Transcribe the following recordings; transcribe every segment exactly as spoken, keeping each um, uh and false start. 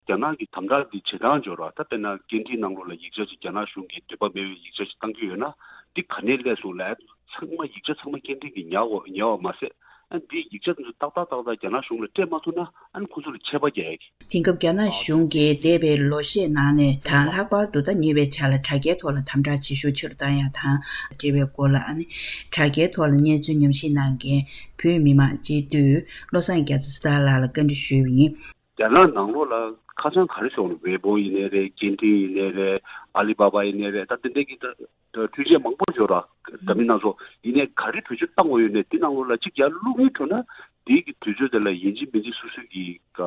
རྒྱ་ནག་གི་དམ་དྲག་འདི་བྱེད་སྟངས་འབྱོར་བ། ད་དཔེར་ན་སྐད་འཕྲིན་ནང་ལོགས་ལ་ཡིག་ཆ་ཅིག་རྒྱ་ནག་གཞུང་གིས་འདོད་པ་མེད་པའི་ཡིག་ཆ་ཅིག་བཏང་གི་ཡོད་ན། འདི་ག་ནས་སླེབས་སོང་ལབ་ཚང་མ་ཡིག་ཆ་ཚང་མ་སྐད་འཕྲིན་གྱིས་ཉར་དགོས། ཉར་བ་མ་ཟད། ཨ་འདིའི་ཡིག་ཆ་དེ་ཚོ་ཏག་ཏག་ཏག་ཏག་རྒྱ་ནག་གཞུང་ལ་སྤྲད་མ་ཐུབ་ན། ཨ་ནི་ཁོ་ཚོ་ལ་ཆད་པ་རྒྱག་ཡ་གི། དེང་སྐབས་རྒྱ་ནག་གཞུང་གིས་འདས་པའི་ལོ་ཤས་ནང་ནས་ད་ལྷག་པར་དུ་ད་ཉེ་བའི་ཆར་ལ་དྲ་རྒྱའི་ཐོག་ལ་དམ་དྲག་ཇེ་ཤུགས་ཆེ་རུ་བཏང་ཡ་དང་འབྲེལ་བའི་སྐོར་ལ། ཨ་ནི་དྲ་རྒྱའི་ཐོག་ལ་གནས་ཚུལ་ཉམས་ཞིབ་གནང་མཁན་བོད་མི་མང་སྤྱི་འཐུས་བློ་བཟང་རྒྱ་མཚོ་སི་ཏཱ་ལགས་ལ་བཀའ་འདྲི་ཞུས་པ་ཡིན། རྒྱ་ནག་ནང་ལོགས་ལ་ཁ་བྱང་ག་རེ་ཟེར་བ་ནི་ཝེ་པོ་ཡིན་ནའི་རེད། སྐད་འཕྲིན་ཡིན་ནའི་རེད། ཨ་ལི་པ་པ་ཡིན་ནའི་རེད། ད་དེ་འདྲའི་གི་ད་འཕྲུལ་ཆས་མང་པོ་ཡོད་ར། འདྲ་མིན་སྣ་ཚོགས་ཡིན་ནའི་ག་རེ་བེད་སྤྱོད་བཏང་དགོས་ཡོད་ནའི་དེ་ནང་ལོགས་ལ་གཅིག་ཡར་བླུགས་ཡོད་འགྲོ་ན། དེའི་གི་དུས་ཚོད་དེ་ལ་ཡིན་གཅིག་མིན་གཅིག་སོ་སོའི་གི་ཁ་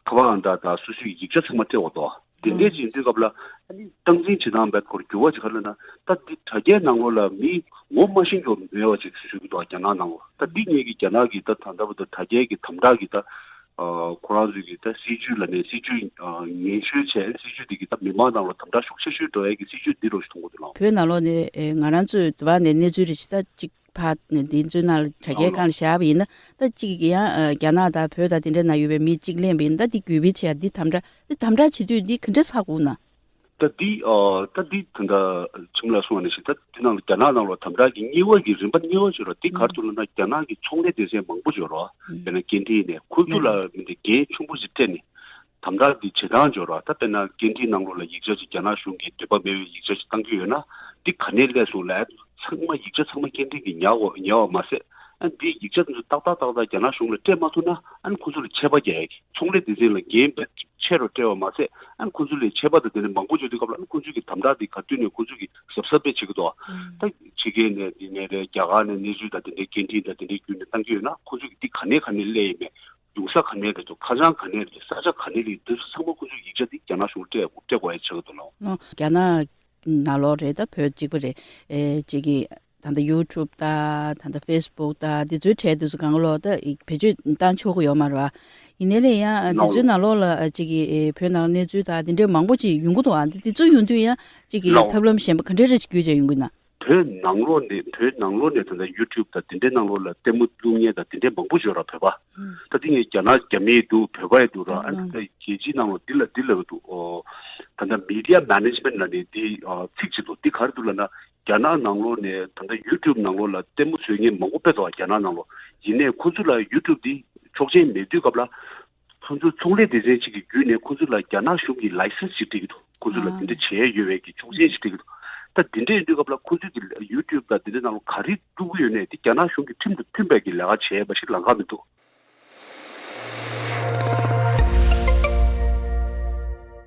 པར་ཨང་གྲངས་དང་སོ་སོའི་གི་ཡིག་ཆ་ཚང་མ་སྤྲད་དགོས་འདུག་དེ་འདྲའི་ཅིག་ཡིན་དུས་སྐབས་ལ་ཨ་ནི་སྟངས་འཛིན་བྱེད་སྟངས་བེད་སྐོར་འགྱུར་བ་ཅིག་ག་རེ་ལབ་ན། ད་འདི་དྲ་རྒྱའི་ནང་ལོགས་ལ་མི་ངོ་མ་ཤེས་མཁན་མེད་པ་ཅིག་ཞུ་གི་འདུག་རྒྱ་ནག་ནང་ལོགས། ད་འདི་ངེད་ཀྱི་རྒྱ་ནག་གི་ད་ད་ལྟ་བར་དུ་དྲ་རྒྱའི་གི་དམ་དྲག་གི་ད་ཨ་ཁོ་རང་ཚོའི་གི་ད་སྲིད་ཇུས་ལ་ནས་སྲིད་ཇུས་ཨ་ངན་བྱུས་བྱས། སྲིད་ཇུས་འདི་གི་ད་མི་མང་ནང་ལ་དམ་དྲག་ཤུགས་ཆེ་ཤོས་འགྲོ་ཡ་གི་སྲིད་ཇུས་འདི་རུ་ཞིག་མཐོང་གི་འདུག་ལགས། བོད་ནང་ལོགས་ནས་ཨེ་ང་རང་ཚོས་དུ་བ་ནས་གནས་ཚུལ་རེ་ཞིག་ད་ཅིག་ཕར་ནས་འདི་ཚོའི་ནང་ལ་དྲ་རྒྱའི་སྒང་ལ་བཞག་པ་ཡིན་ན། ད་ཅིག་ཡང་ཨ་རྒྱ་ནག་དང་བོད་དང་དེ་འདྲའི་ནང་ཡོད་པའི་མི་གཅིག་གླེང་བ་ཡིན་ན། ད་འདི་གུས་པའི་ཆེད་འདི་དམ་དྲག་འདི་དམ་དྲག་བྱེད་དུས་འདི་ག་འདྲ་ཚ་དགོས་ན། ད་འདི་ཨ་ད་འདི་ད་ལྟ་ཁྱིམ་ལ་གསུངས་པ་ནང་བཞིན་ད་འདི་ནང་ལ་རྒྱ་ནག་ནང་ལ་དམ་དྲག་གི་གཉིས་པ་གི་རིམ་པ་གཉིས་པ་ཅིག་ཡོད་རེད། འདི་ག་རེ་འདུག་ལབ་ན། རྒྱ་ནག་གི་ཚོང་ལས་སྡེ་ཚན་མང་པོ་ཅིག་ཡོད་རེད་པ། དཔེར་ན་སྐད་འཕྲིན་ནས་ཁོ་ཚོ་ལ་མི་འདི་འགན་ཆེན་པོ་ཞིག་སྤྲད་ནས། དམ་དྲག་འདི་བྱེད་སྟངས་འབྱོར་བ། ད་དཔེར་ན་སྐད་འཕྲིན་ནང་ལོགས་ལ་ཡིག་ཆ་ཅིག་རྒྱ་ནག་གཞུང་གིས་འདོད་པ་མེད་པའི་ཡིག་ཆ་ཅིག་བཏང་གི་ཡོད་ན། འདི་ག་ནས་སླེབས་སོང་ལབ་ཚང་མ་ཡིག་ཆ་ཚང་མ་སྐད་འཕྲིན་གྱིས་ཉར་དགོས། ཉར་བ་མ་ཟད། ཨ་འདིའི་ཡིག་ཆ་འདི་ཚོ་ཏག་ཏག་ཏག་ཏག་རྒྱ་ནག་གཞུང་ལ་སྤྲད་མ་ཐུབ་ན། ཨ་ནི་ཁོ་ཚོ་ལ་ཆད་པ་རྒྱག་ཡ་གི། ཚོང་ལས་སྡེ་ཚན་ལ་འགན་ཆེ་རུ་སྤྲད་པ་མ་ཟད། ཨ་ནི་ཁོ་ཚོ་ལ་ཆད་པ་དང་དེ་འདྲ་མང་པོ་བྱེད་དུས་སྐབས་ལ། ཨ་ནི་ཁོ་ཚོས་གི་དམ་དྲག་འདི་ག་དུས་ནས་ཁོ་ཚོས་གི་གཟབ་གཟབ་དཔེ་བྱེད་ཀྱི་འདུག་ད་ཕྱི་རྒྱལ་ནས་འདི་ནས་རེད། རྒྱ་གར་ནས་གནས་ཚུལ་དང་དེ་འདྲའི་སྐད་འཕྲིན་དང་དེ་འདྲའི་བརྒྱུད་ནས་བཏང་གི་ཡོད་ན། ཁོ་ཚོས་གི་འདི་ག་ནས་ག་ནས་སླེབས་ཡིན་མིན། ཡོང་ས་ག་ནས་རེད་འདུག་ཁ་བྱང་ག་ནས་རེད་འདུག་ས་ཆ་ག་ནས་རེད། འདི་ཚོ་ཚང་མ་ཁོ་ཚོའི་ཡིག་ཆ་འདི་རྒྱ་ནག་གཞུང་ལ་སྤྲད་སྤྲད་དགོས་ཡ་ཆགས་ཀྱི་འདུག་ལགས། ཨོ། རྒྱ་ནག་ནང་ལོགས་རེད། ད་བོད་གཅིག་པ་རེད། ཨེ་གཅིག་གི་ད་ལྟ་ཡུ་ཊུབ་དང་ད་ལྟ་ཕེ་སི་བུག་དང་འདི་ཚོའི་གྲས་འདི་ཚོ་སྒང་ལོགས་ད་བེད་སྤྱོད་བཏང་ཆོག་གི་ཡོད་མ་རེད་པ། ཡིན་ནའི་ལས་ཡང་འདི་ཚོའི་ནང་ལོགས་ལ་གཅིག་གི་ཨེ་བོད་ནང་གནས་ཚུལ་དང་འདི་འདྲའི་མང་པོ་ཅིག་ཡོང་གི་འདུག་ཨ། འདི་འདི་ཚོ་ཡོང་དུས་ཡང་གཅིག་གི་ལགས། ཐབས་ལམ་གཞན་པ་ག་འདྲ་རེ་ཅིག་བརྒྱུད་བྱས་ཡོང་གི་ན། བོད་ནང་ལོགས་ནས་བོད་ནང་ལོགས་ནས་ད་ལྟ་ཡུ་ཊུབ་དང་དེ་འདྲའི་ནང་ལོགས་ལ་ལྟད་མོ་བླུག་མཁན་དང་དེ་འདྲའི་མང་པོ་ཡོད་ར། བོད་པ། ད་དེ་ངས་རྒྱ་ནག་རྒྱ་མི་འདུག་བོད་པ་ཡི་འདུག་ར། ཨ་ནི་ད་ལྟ་རྒྱལ་སྤྱིའི་ནང་ལོགས་འདི་ལ་འདི་ལབ་འདུག་ཨོ། ད་ལྟ་མི་ཌི་ཡ་མེ་ནེ་ཇི་མེན་ཊི་ལབ་ནས་འདི་ཨ་ཚིག་ཅིག་འདུག་འདི་ག་རེ་འདུག་ལབ་ན། རྒྱ་ནག་ནང་ལོགས་ནས་ད་ལྟ་ཡུ་ཊུབ་ནང་ལོགས་ལ་ལྟད་མོ་བཟོ་མཁན་མང་པོ་དཔེ་འདུག་རྒྱ་ནག་ནང་ལོགས། ཡིན་ནའི་ཁོ་ཚོ་ལ་ཡུ་ཊུབ་འདི་ཆོག་མཆན་མེད་དུས་སྐབས་ལ། ཁོ་ཚོ་ཚོང་ལས་སྡེ་ཚན་གཅིག་གི་བརྒྱུད་ནས་ཁོ་ཚོ་ལ་རྒྱ་ནག་གཞུང་གིས་ལའི་སེན་སི་ཅིག་སྤྲད་ཀྱི་འདུག་ཁོ་ཚོ་ལ་ཨ། དེ་འདྲ་བྱེད་ཡ་ཡོད་པའི་གི་ཆོག་མཆན་ཞིག་སྤྲད་ཀྱི་འདུག་ད་དེ་འདྲ་ཡིན་དུས་སྐབས་ལ་ཁོ་ཚོས་ཀྱི་ཡུ་ཊུབ་དང་དེ་འདྲའི་ནང་ལ་ག་རེ་བླུག་གི་ཡོད་ནའི་དེ་རྒྱ་ནག་གཞུང་གི་ཁྲིམས་དང་མཐུན་པའི་གི་ལས་ཀ་བྱས་པ་ཞིག་ལང་ཀ་མི་འདུག